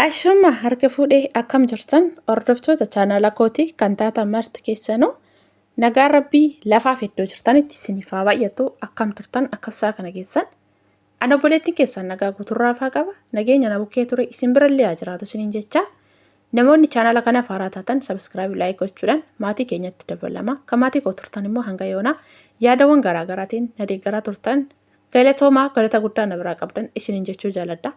Ashama harka fuudhee akkam jirtan hordoftoota chaanaala kootii kan taatan marti keessanuu nagaan rabbii lafaaf iddoo jirtanitti isiniif haa baay'atu. Akkam turtan? Akkam kana keessan? Ana obboleettiin keessan nagaa guuturraa faa qaba. Nageenya na bukkee ture isin birallee haa jiraatu isiniin jecha. Namoonni chaanaala kanaaf haaraa taatan subscribe, like gochuudhaan maatii keenyatti dabalama. Kan maatii koo turtan immoo hanga yoonaa yaadawwan garaagaraatiin na deeggaraa turtan, galatoomaa, galata guddaa na biraa qabdan isiniin jechuu jaaladha.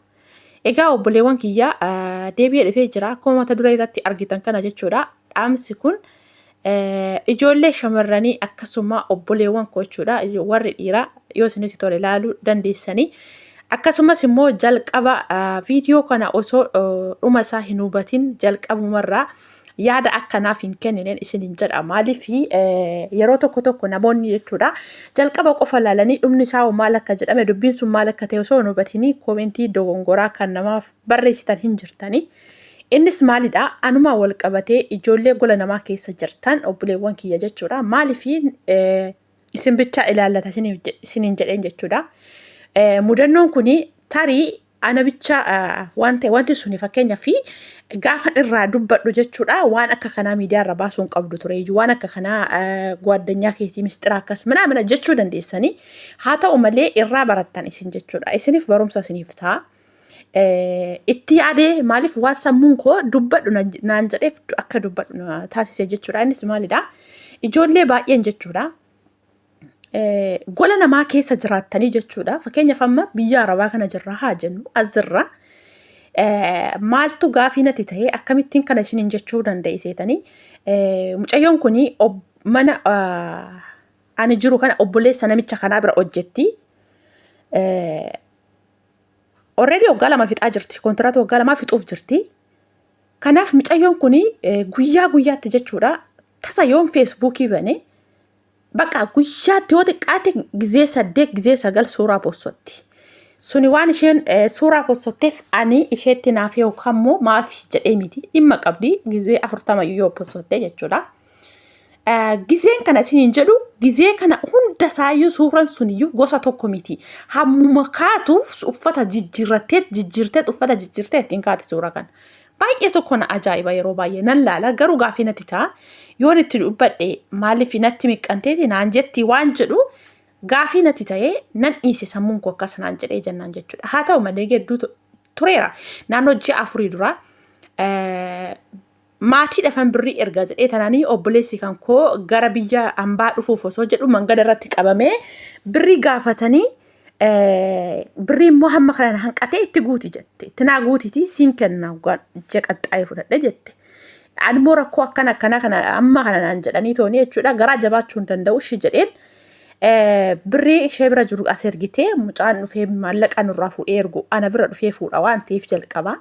Egaa obboleewwan kiyyaa, deebi'ee dhufee jira. Akkuma mata duree irratti argitan kana jechuudha. Dhaamsi kun ijoollee shamarranii akkasuma obboleewwan koo jechuudha. Warri dhiiraa yoo isinitti tole ilaaluu dandeessanii. Akkasumas immoo jalqaba viidiyoo kana osoo dhuma isaa hin hubatin jalqabumarraa yaada akkanaaf hin kennineen isiniin jedha. Maaliif? Yeroo tokko tokko namoonni jechuudha jalqaba qofa ilaalanii dhumni isaa hoo maal akka jedhame, dubbiin sun maal akka ta'e osoo hin hubatinii koomentii dogongoraa kan namaaf barreessitan hin jirtanii. Innis maalidha? Anumaa wal qabatee ijoollee gola namaa keessa jirtan, obboleewwan kiyya jechuudha. Maaliif isin bichaa ilaallata isiniin jedheen jechuudha. Mudannoon kun tarii ana bicha waan ta'e, wanti suni fakkeenyaaf gaafa irraa dubbadhu jechuudha, waan akka kanaa miidiyaa irra baasuu hin qabdu ture iyyuu, waan akka kanaa gwaaddanyaa keetii mistira akkas minaa jechuu dandeessanii. Haa ta'u malee irraa barattan isin jechuudha, isiniif barumsa isiniif ta'a. Itti yaadee, maaliif waan sammuun koo dubbadhu naan jedheef akka dubbadhu na taasise jechuudha. Innis maalidha? Ijoollee baay'een jechuudha, gola namaa keessa jiraattanii jechuudha. Fakkeenyaaf amma biyya Arabaa kana jirra haa jennu, asirra. Maaltu gaafii natti ta'e, akkamittiin kana isiniin jechuu danda'e seetanii? Mucayyoon kun mana ani jiru kana obboleessa namicha kanaa bira hojjetti. Already waggaa 2 fixaa jirti. Kontiraata waggaa 2 fixuuf jirti. Kanaaf mucayyoon kun guyyaa guyyaatti jechuudha, tasa yoon feesbuukii bane bakka guyyaatti yoo xiqqaate gizee 8, gizee 9 suuraa postotti. Suni waan isheen suuraa postotteef ani isheetti naaf yookaan immoo maafi jedhee miti, dhimma qabdi gizee 40 yoo postotte jechuudha. Gizeen kana isiniin jedhu, gizee kana hunda isaayyuu suuraan suniyyuu gosa tokko miti. Hammuma kaatu uffata jijjiirrattee jijjiirtee uffata jijjiirtee ittiin kaati suura kana. Baay'ee tokko na ajaa'iba, yeroo baay'ee nan laala, garuu gaafii natti ta'a. Yoon itti dubbadhe maaliif natti miqqanteeti naan jetti waan jedhu gaafii natti ta'ee nan dhiise, sammuun koo akkas naan jedhee jennaan jechuudha. Haa ta'u malee gidduu tureera. Naannoo ji'a 4 dura maatii dhafan birrii ergaa jedhee tanaanii obboleessi kan koo gara biyya hambaa dhufuuf osoo jedhu mangada irratti qabamee birrii gaafatanii, birrii immoo hamma kana hanqatee itti guuti jette. Itti naa guutitii siin kenna ji'a qaxxaa'ee fudhadhe jette. Ani immoo rakkoo akkana akkana kana amma kana naan jedhanii toonii jechuudha, garaa jabaachuu hin danda'u ishii jedheen birrii ishee bira jiru as ergitee, mucaan dhufee maallaqa nurraa fuudhee ergu ana bira dhufee fuudha waan ta'eef jalqaba.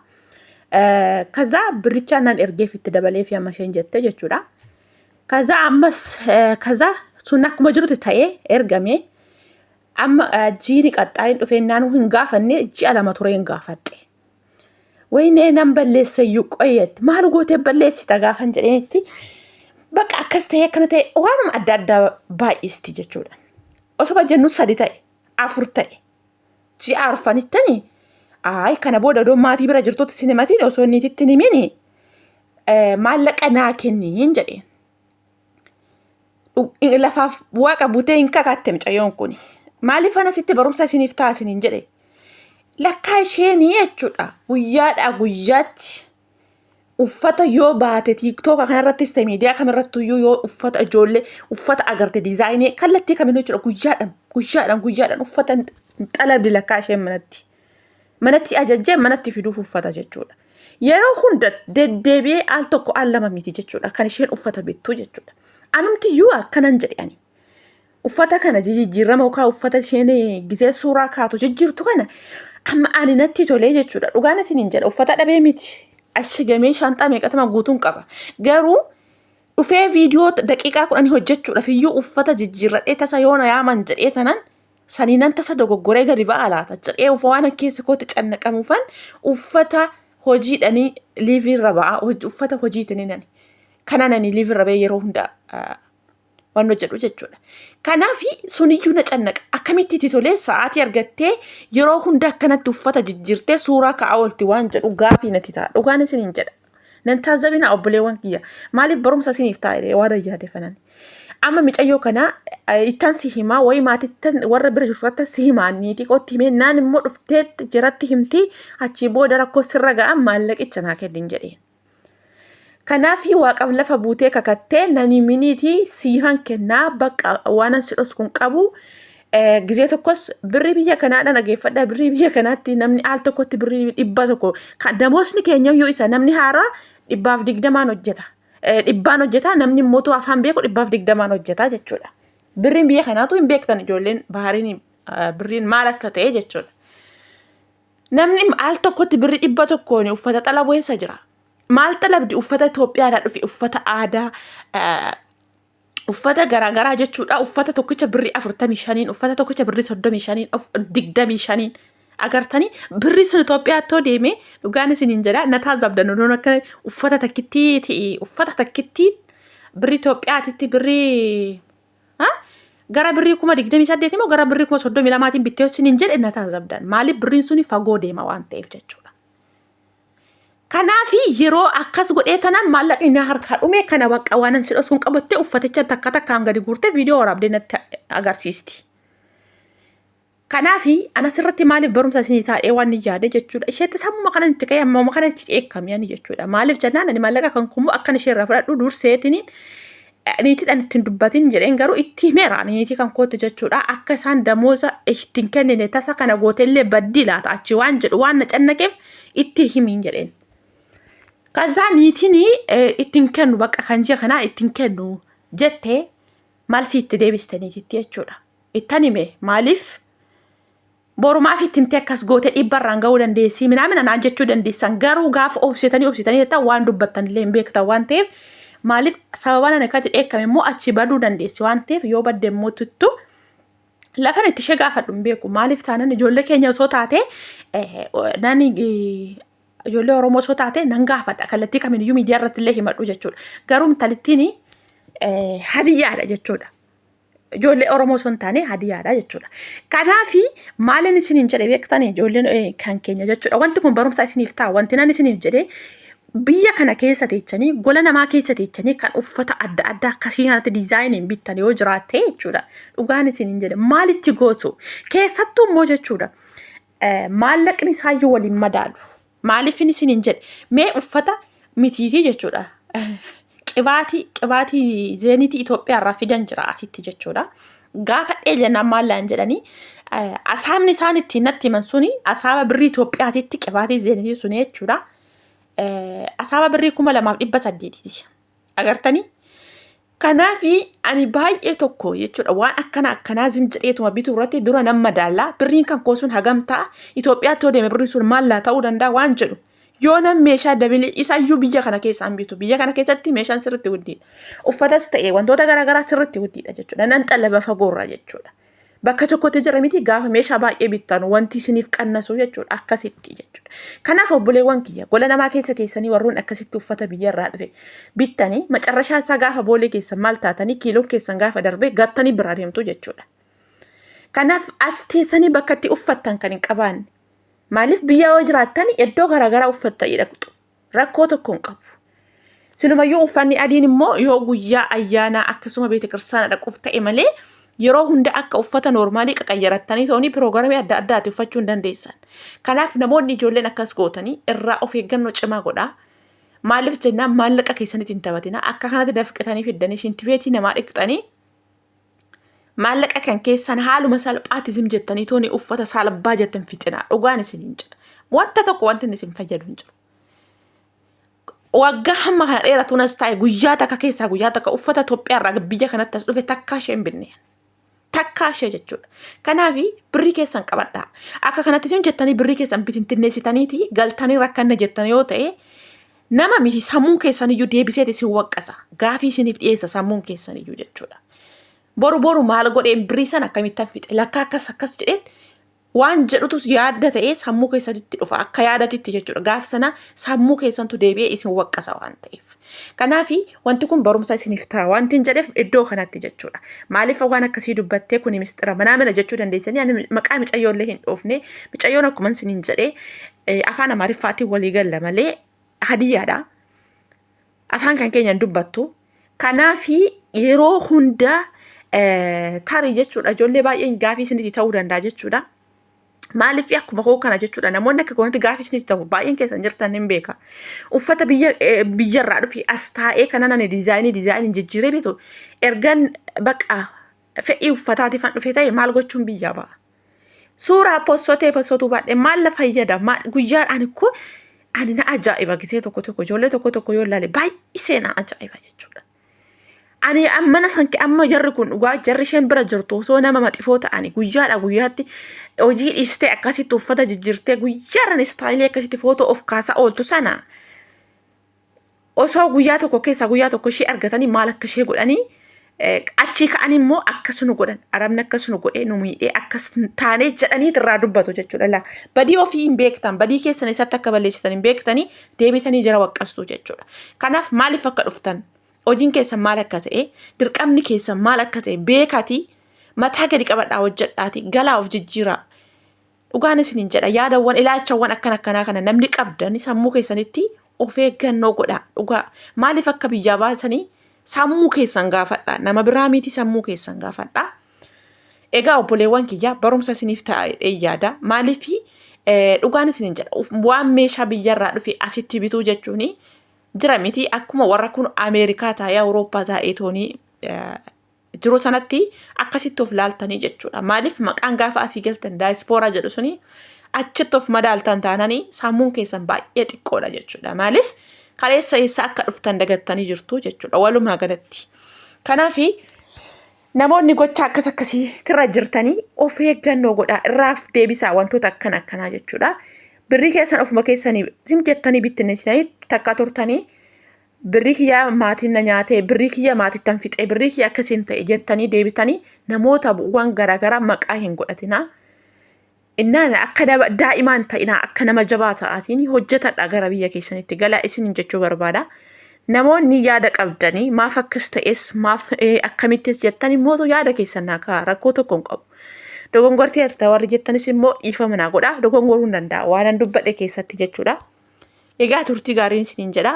Kazaa birricha nan ergeef, itti dabaleef amma isheen jette jechuudha. Kazaa ammas kazaa sun akkuma jirutti ta'ee ergame. Amma jiini qaxxaayin dhufee naannoo hin gaafanne, ji'a 2 ture hin gaafadhe. Wayinee nan balleessa iyyuu qoyeetti, maal gootee balleessita gaafan jedheetti, bakka akkas ta'e akkana ta'e waanuma adda addaa baay'isti jechuudha. Osuma jennu sadi ta'e, afur ta'e, ji'a arfanittani ayi kana booda odoo maatii bira jirtutti sin himatiin, osoo niititti hin himini maallaqa naa kenniin jedheen. Lafaaf waaqa butee hin kakatte mucayyoon kun. Maaliif ana sitti barumsa isiniif ta'a isiniin jedhe. Lakkaa isheenii jechuudha guyyaadhaa guyyaatti uffata yoo baate, tiiktooka kanarrattis ta'e miidiyaa kamirrattuyyuu, yoo uffata ijoollee uffata agarte, diizaayinii kallattii kaminuu jechuudha, guyyaadhaan guyyaadhaan guyyaadhaan uffata hin xalabdi lakkaa isheen manatti. Manatti ajajjee manatti fiduuf uffata jechuudha. Yeroo hunda deddeebi'ee al tokko al lama miti jechuudha kan isheen uffata bittu jechuudha. Anumtiyyuu akkanan jedhe ani. Uffata kana jijjiirama yookaan uffata isheen gizee suuraa kaatu jijjiirtu kana amma ani natti tolee jechuudha. Dhugaan isiniin jedha, uffata dhabee miti. Ashigamee shaanxaa meeqatama guutuun qaba. Garuu dhufee viidiyoo daqiiqaa 10 hojjechuudhaaf iyyuu uffata jijjiirradhee tasa yoona yaaman jedhee tanan saniinan tasa dogoggoree gadi ba'a laata jedhee waan keessa kootti cannaqamuufan uffata hojiidhanii liivii irra ba'a, uffata hojiitiin nani. Kana nani liivii irra ba'ee yeroo hunda Waan hojjedhu jechuudha. Kanaaf suniyyuu na cannaqa. Akkamitti itti tolee sa'aatii argattee yeroo hunda akkanatti uffata jijjiirtee suuraa ka'aa oolti waan jedhu gaafii natti ta'a. Dhugaan isiniin jedha. Nan taazabinaa obboleewwan kiyya. Maaliif barumsa isiniif ta'a jedhee waan yaade fanan. Amma micayyoo kana ittan si himaa wayii maatittan warra bira jirtu si himaa niitii kootti himee naan immoo dhuftee jiratti himti achii booda rakkoo sirra ga'a maallaqicha naa kennin jedheen. Kanaaf waaqaaf lafa buutee kakattee nan himiniitii siifan kennaa bakka waanan si dhosku hin qabu. Gizee tokkos birrii biyya kanaadha dhageeffadha birrii biyya kanaatti namni al tokkotti birrii 100 kan damoosni keenya iyyuu isa namni haaraa 120n hojjeta. Dhibbaan hojjeta namni immoo afaan beeku 120n hojjeta jechuudha. Birriin biyya kanaatu hin beektan ijoolleen bahariin birriin maal akka ta'e jechuudha. Namni al tokkotti birrii 100n uffata xalabu eessa jira? Maal xalabdi uffata Itoophiyaadhaa dhufe uffata aadaa uffata garaagaraa jechuudha. Uffata tokkicha birrii 45n, uffata tokkicha birrii 35n, 25n agartanii birrii sun Itoophiyaatti yoo deeme dhugaan isiniin jedha na taazabdan odoon akka uffata takkittii uffata takkittii birrii Itoophiyaatitti birrii gara birrii 28,000 immoo gara birrii 32,000n bittee isiniin jedhe na taazabdan. Maaliif birriin suni fagoo deema waan ta'eef jechuudha. Kanaafi yeroo akkas godhee tanaan maallaqni na harkaa dhume kana bakka waan si dhoskuun qabattee uffaticha takka takkaan gadi guurtee viidiyoo waraabdee natti agarsiisti. Kanaafi ana sirratti maaliif barumsa isinii taa'ee waan ni yaade jechuudha. Isheetti sammuma kanan itti ka'e ammuma kana itti dheekkame ani jechuudha. Maaliif jennaan ani maallaqa kan kummoo akkan ishee irraa fudhadhu durseetiniin niitiidhaan ittiin dubbatin jedheen garuu itti himeera niitii kan kootti jechuudha. Akka isaan damooza ittiin kennine tasa kana gootellee baddii laata achi waan jedhu waan na cannaqeef itti himiin jedheen. Kazaa niitiin ittiin kennu bakka kan ji'a kanaa ittiin kennu jettee maal si itti deebiste niititti jechuudha. Ittan hime maaliif borumaaf itti himtee akkas goote dhibba irraan ga'uu dandeessii minaamina naan jechuu dandeessan garuu gaafa obsitanii obsitanii jettan waan dubbattan illee hin beektan waan ta'eef maaliif sababaan ani akkatti dheekkame immoo achi baduu dandeessi waan ta'eef yoo badde immoo tuttu lafan itti ishee gaafadhu hin beeku maaliif taanan ijoollee keenya osoo taate nani ijoollee Oromoo osoo taate nan gaafadha kallattii kamiiniyyuu miidiyaa irratti illee himadhu jechuudha garuu intalittiin hadiyyaadha jechuudha. Ijoollee Oromoo osoo hin taane hadiyaadha jechuudha. Kanaafi maalin isiniin jedhe beektanii ijoolleen kan keenya jechuudha. Wanti kun barumsa isiniif ta'a. Wanti nan isiniif jedhe biyya kana keessa teechanii gola namaa keessa teechanii kan uffata adda addaa akkasii kanatti diizaayiniin bittan yoo jiraatte jechuudha. Dhugaan isiniin jedhe maalitti gootu? Keessattuu immoo jechuudha. Maallaqni isaayyuu waliin madaalu. Maaliifin isiniin jedhe mee uffata mitiitii jechuudha. Qibaatii qibaatii zeenitii Itoophiyaa irraa fidan jira asitti jechuudha. Gaafa dhee jennaan maallaan jedhanii asaabni isaan ittiin natti himan suni asaaba birrii Itoophiyaatitti qibaatii zeenitii suni jechuudha. Asaaba birrii 2800ti. Agartanii? Kanaafi ani baay'ee tokko jechuudha waan akkana akkanaa zim jedheetuma bituu irratti dura nan madaalla birriin kan koo sun hagam ta'a Itoophiyaatti yoo deeme birri sun maallaa ta'uu danda'a waan jedhu yoo nan meeshaa dabilii isayyuu biyya kana keessaan bitu biyya kana keessatti meeshaan sirriitti guddiidha uffatas ta'e wantoota garaagaraa sirriitti guddiidha jechuudha nan xalaba fagoorra jechuudha. Bakka tokkotti jira miti gaafa meeshaa baay'ee bittan wanti isiniif qannasu jechuudha akkasitti jechuudha. Kanaaf obboleewwan kiyya gola namaa keessa teessanii warroon akkasitti uffata biyya irraa dhufe bittanii macarrashaa isaa gaafa boolee keessan maal taatanii kiiloon keessan gaafa darbee gattanii biraa deemtu jechuudha. Kanaaf as teessanii bakka itti uffattan kan hin qabaanne maaliif biyya yoo jiraattan iddoo garaagaraa uffattanii dhaqxu rakkoo tokko hin qabu. Silumayyuu uffanni adiin immoo yoo guyyaa ayyaanaa akkasuma beeta kiristaana dhaquuf ta'e malee yeroo hunda akka uffata noormaalii qaqayyarattanii toonii piroogiramii adda addaati uffachuu hin dandeessan. Kanaaf namoonni ijoolleen akkas gootanii irraa of eeggannoo cimaa godhaa. Maaliif jennaan maallaqa keessanitti hin taphatina. Akka kanatti dafqitanii fiddanii shintibeetii namaa dhiqxanii maallaqa kan keessan haaluma salphaatti isin jettanii toonii uffata salphaa jettan fixinaa. Dhugaan isin hin jira. Wanta tokko wanti inni isin fayyadu hin jiru. Waggaa hamma kana dheeratuun as taa'e guyyaa takka keessaa guyyaa takka uffata Itoophiyaa irraa biyya kanatti as dhufe takkaa ishee hin binne. Takkaa ishee jechuudha. Kanaaf birrii keessan qabadhaa. Akka kanatti isin jettanii birrii keessan bitintinneessitaniiti galtanii rakkanna jettan yoo ta'e nama miti sammuun keessan iyyuu deebiseeti isin waqqasa. Gaafii isiniif dhiyeessa sammuun keessan iyyuu jechuudha. Boru boru maal godheen birrii sana akkamittan fixe lakkaa akkas akkas jedheen Waan jedhutus yaadda ta'ee sammuu keessanitti dhufa akka yaadatitti jechuudha. Gaaf sana sammuu keessantu deebi'ee isin waqqasa waan ta'eef. Kanaaf wanti kun barumsa isiniif ta'a wanti hin jedheef iddoo kanatti jechuudha. Maaliif waan akkasii dubbattee kuni mistira manaa mana jechuu dandeessanii ani maqaa micayyoo illee hin dhoofne micayyoon akkuma isiniin jedhee afaan Amaariffaatiin walii galla malee hadiyyaadha. Afaan kan keenya hin dubbattu. Kanaafi yeroo hunda tarii jechuudha ijoollee baay'een gaafii isinitti ta'uu danda'a jechuudha. Maaliif akkuma koo kana jechuudha namoonni akka koonatti gaafii isinitti ta'u baay'een keessan jirtan hin beeka. Uffata biyya biyyarraa dhufe as taa'ee kanan ani diizaayinii diizaayinii jijjiiree bitu ergan baqa fedhii uffataatiif an dhufe ta'e maal gochuun biyyaa ba'a. Suuraa possotee possotuu baadhee maal na fayyada guyyaa ani kun ani na ajaa'iba gisee tokko tokko ijoollee tokko tokko yoo ilaale baay'isee na ajaa'iba jechuudha. Ani mana san amma jarri kun dhugaa jarri isheen bira jirtu osoo nama maxifoo ta'ani guyyaadha guyyaatti hojii dhiistee akkasitti uffata jijjiirtee guyyaadhaan istaayilii akkasitti footoo of kaasaa ooltu sana osoo guyyaa tokko keessaa guyyaa tokko ishee argatanii maal akka ishee godhanii achii ka'anii immoo akkas nu godhan arabni akkas nu godhee nu miidhee akkas taanee jedhanii irraa dubbatu jechuudha. Laa badii ofii hin beektan badii keessan eessatti akka balleessitan hin beektanii deebitanii jara waqqastu jechuudha. Kanaaf maaliif akka dhuftan hojiin keessan maal akka ta'e dirqamni keessan maal akka ta'e beekatii mataa gadi qabadhaa hojjedhaatii galaa of jijjiiraa. Dhugaan isiniin jedha yaadawwan ilaalchawwan akkan akkanaa kana namni qabdan sammuu keessanitti of eeggannoo godha dhugaa maaliif akka biyyaa baatanii sammuu keessan gaafadha nama biraa miti sammuu keessan gaafadha. Egaa obboleewwan kiyya barumsa isiniif ta'a jedhee yaada maaliif dhugaan isiniin jedha waan meeshaa biyyarraa dhufe asitti bituu jechuun jira miti akkuma warra kun Ameerikaa taa'ee Awurooppaa taa'ee toonii jiru sanatti akkasitti of laaltanii jechuudha. Maaliif maqaan gaafa asii galtan daayispooraa jedhu suni achitti of madaaltan taananii sammuun keessan baay'ee xiqqoodha jechuudha. Maaliif kaleessa eessa akka dhuftan dagattanii jirtu jechuudha walumaa galatti. Kanaaf namoonni gocha akkas akkasii irra jirtanii of eeggannoo godhaa irraaf deebisaa wantoota akkana akkanaa jechuudha. Birrii keessan ofuma keessanii sim jettanii bittinneessitanii takka turtanii birrii kiyya maatiin na nyaatee birrii kiyya maatittan fixee birrii kiyya akkasiin ta'e jettanii deebitanii namoota waan garaagaraa maqaa hin godhatinaa. Innaan akka daa'imaan ta'inaa akka nama jabaa ta'aatiin hojjetadha gara biyya keessanitti galaa isiniin jechuu barbaada. Namoonni yaada qabdanii maaf akkas ta'es maaf akkamittis jettan immoo yaada keessan naa ka'a rakkoo tokko hin qabu. Dogongorteerta warri jettanis immoo dhiifama naa godha dogongoruu hin danda'a waanan dubbadhe keessatti jechuudha. Egaa turtii gaariin isiniin jedha.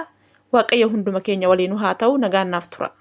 Waaqayyo hunduma keenya waliinuu haa ta'u nagaan naaf tura.